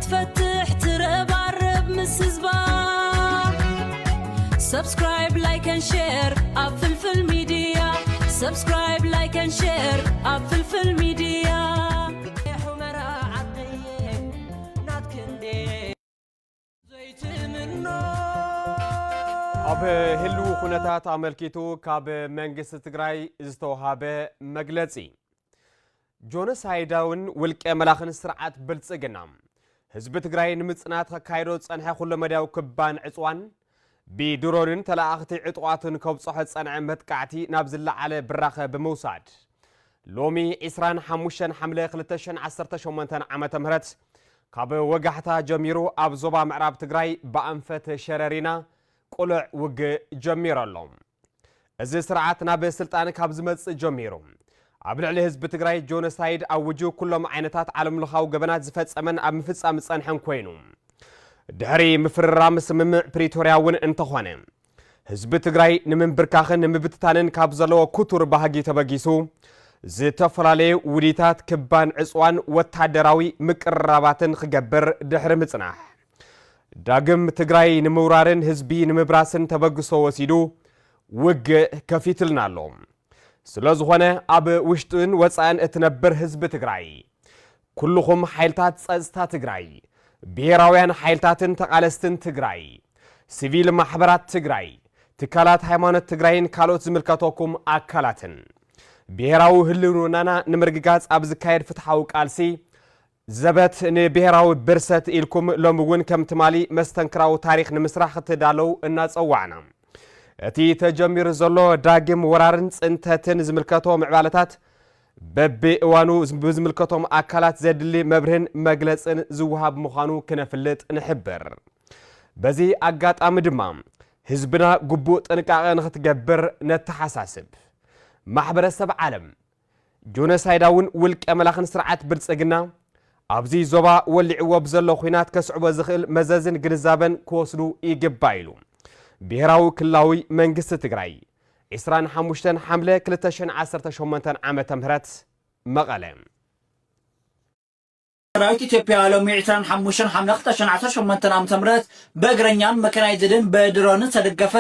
ፈትሕ ትረባረብ ምስ ህዝባ። Subscribe, like and share ኣብ ፍልፍል ሚድያ። Subscribe, like and share ኣብ ፍልፍል ሚድያ። ሑመራ ዓደየ ናትክንዴ ዘይትምኖ። ኣብ ህልው ኩነታት ኣመልኪቱ ካብ መንግስቲ ትግራይ ዝተውሃበ መግለጺ። ጆኖሳይዳውን ውልቀ መላኽን ስርዓት ብልጽግና፣ ህዝቢ ትግራይ ንምጽናት ከካይዶ ዝጸንሐ ኩለመዳያዊ ክባን ዕጽዋን፣ ብድሮንን ተለኣኽቲ ዕጡቓትን ከብጽሖ ዝጸንዐ መጥቃዕቲ ናብ ዝለዓለ ብራኸ ብምውሳድ፣ ሎሚ ዕስራን ሓሙሽተን ሓምለ ክልተ ሽሕን ዓሰርተ ሸሞንተን ዓመተ ምህረት ካብ ወጋሕታ ጀሚሩ ኣብ ዞባ ምዕራብ ትግራይ ብኣንፈት ሸረሪና ቅሉዕ ውግእ ጀሚሩ ኣሎ። እዚ ስርዓት ናብ ስልጣን ካብ ዝመጽእ ጀሚሩ፣ ኣብ ልዕሊ ህዝቢ ትግራይ ጆኖሳይድ ኣውጁ፣ ኩሎም ዓይነታት ዓለምለኻዊ ገበናት ዝፈጸመን ኣብ ምፍጻም ዝጸንሐን ኮይኑ፣ ድሕሪ ምፍርራም ስምምዕ ፕሪቶርያ እውን እንተኾነ፣ ህዝቢ ትግራይ ንምንብርካኽን ንምብትታንን ካብ ዘለዎ ክቱር ባህጊ ተበጊሱ፣ ዝተፈላለዩ ውዲታት ክባን ዕጽዋን ወታደራዊ ምቅርራባትን ክገብር ድሕሪ ምጽናሕ፣ ዳግም ትግራይ ንምውራርን ህዝቢ ንምብራስን ተበግሶ ወሲዱ ውግእ ከፊትልና ኣሎ። ስለ ዝኾነ፣ ኣብ ውሽጥን ወጻእን እትነብር ህዝቢ ትግራይ፣ ኩልኹም ሓይልታት ጸጥታ ትግራይ፣ ብሄራውያን ሓይልታትን ተቓለስትን ትግራይ፣ ሲቪል ማሕበራት ትግራይ፣ ትካላት ሃይማኖት ትግራይን ካልኦት ዝምልከተኩም ኣካላትን፣ ብሄራዊ ህልውናና ንምርግጋጽ ኣብ ዝካየድ ፍትሓዊ ቃልሲ፣ ዘበት ንብሄራዊ ብርሰት ኢልኩም ሎሚ እውን ከም ትማሊ መስተንክራዊ ታሪኽ ንምስራሕ ክትዳለው እናጸዋዕና፣ እቲ ተጀሚሩ ዘሎ ዳግም ወራርን ጽንተትን ዝምልከቶ ምዕባለታት በብእዋኑ ብዝምልከቶም ኣካላት ዘድሊ መብርህን መግለጽን ዝወሃብ ምዃኑ ክነፍልጥ ንሕብር። በዚ ኣጋጣሚ ድማ ህዝብና ግቡእ ጥንቃቐ ንክትገብር ነተሓሳስብ። ማሕበረሰብ ዓለም፣ ጆኖሳይዳውን ውልቀ መላኽን ስርዓት ብልጽግና ኣብዚ ዞባ ወሊዕዎ ብዘሎ ኲናት ከስዕቦ ዝኽእል መዘዝን ግንዛበን ክወስዱ ይግባእ ኢሉ ብሄራዊ ክልላዊ መንግስቲ ትግራይ። ዕስራን ሓሙሽተን ሓምለ ክልተ ሽሕን ዓሰርተ ሸሞንተን ዓመተ ምህረት፣ መቐለ። ሰራዊት ኢትዮጵያ ሎሚ ዕስራን ሓሙሽተን ሓምለ ክልተ ሽሕን ዓሰርተ ሸሞንተን ዓመተ ምህረት ብእግረኛን መካናይዝድን ብድሮንን ዝተደገፈ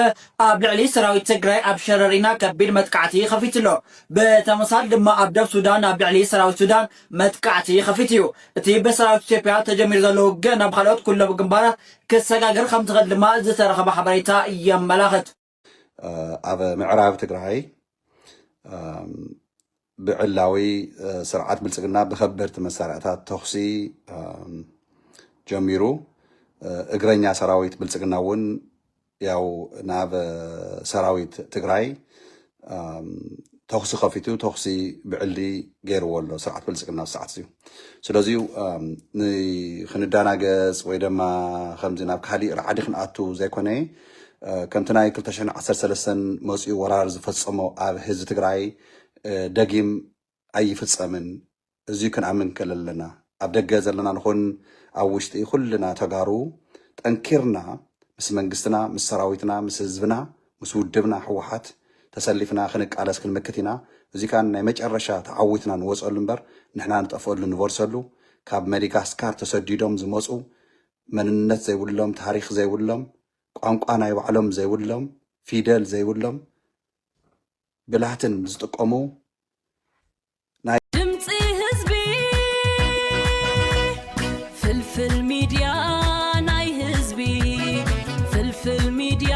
ኣብ ልዕሊ ሰራዊት ትግራይ ኣብ ሸረሪና ከቢድ መጥቃዕቲ ከፊቱ ኣሎ። ብተመሳሳሊ ድማ ኣብ ደቡብ ሱዳን ኣብ ልዕሊ ሰራዊት ሱዳን መጥቃዕቲ ከፊቱ እዩ። እቲ ብሰራዊት ኢትዮጵያ ተጀሚሩ ዘሎ ውግእ ናብ ካልኦት ኩሎም ግንባራት ክሰጋገር ከም ዝኽእል ድማ ዝተረኸበ ሓበሬታ የመላኽት። ኣብ ምዕራብ ትግራይ፣ እም፣ ብዕላዊ፣ እ፣ ስርዓት ብልጽግና ብከበድቲ መሳርያታት ተኹሲ፣ እም፣ ጀሚሩ፣ እ፣ እግረኛ ሰራዊት ብልጽግና እውን ያው ናብ፣ እ፣ ሰራዊት ትግራይ፣ እም፣ ተኹሲ ከፊቱ፣ ተኹሲ ብዕሊ ገይርዎ ኣሎ ስርዓት ብልጽግና ኣብ ሰዓት እዩ። ስለዚ፣ እም፣ ንክንደናገጽ ወይ ድማ ከምዚ ናብ ካሊእ ራዕዲ ክንኣቱ ዘይኮነ፣ እ፣ ከምቲ ናይ ክልተ ሽሕን ዓሰርተ ሰለስተን መጺኡ ወራር ዝፈጸሞ ኣብ ህዝቢ ትግራይ፣ እ፣ ደጊም ኣይፍጸምን። እዚ ክንኣምን ከለለና፣ ኣብ ደገ ዘለና ንኹን ኣብ ውሽጢ፣ ኩልና ተጋሩ ጠንኪርና ምስ መንግስትና፣ ምስ ሰራዊትና፣ ምስ ህዝብና፣ ምስ ውድብና ህወሓት ተሰሊፍና ክንቃለስ ክንምክት ኢና። እዚ ከኣ ናይ መጨረሻ ተዓዊትና ንወጸሉ እምበር ንሕና ንጠፍአሉ ንበርሰሉ። ካብ መዲጋስካር ተሰዲዶም ዝመጹ፣ መንነት ዘይብሎም፣ ታሪኽ ዘይብሎም፣ ቋንቋ ናይ ባዕሎም ዘይብሎም፣ ፊደል ዘይብሎም፣ ብላትን ዝጥቀሙ ናይ ድምፂ ህዝቢ፣ ፍልፍል ሚድያ ናይ ህዝቢ፣ ፍልፍል ሚድያ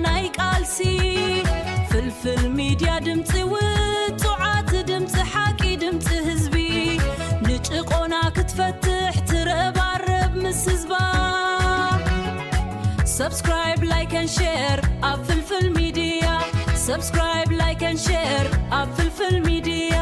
ናይ ቃልሲ፣ ፍልፍል ሚድያ ድምፂ ውፁዓት፣ ድምፂ ሓቂ፣ ድምፂ ህዝቢ፣ ንጭቆና ክትፈትሕ ትረባረብ ምስ ህዝባ። Subscribe, like and share ኣብ ፍልፍል ሚድያ። Subscribe, like and share ኣብ ፍልፍል ሚድያ።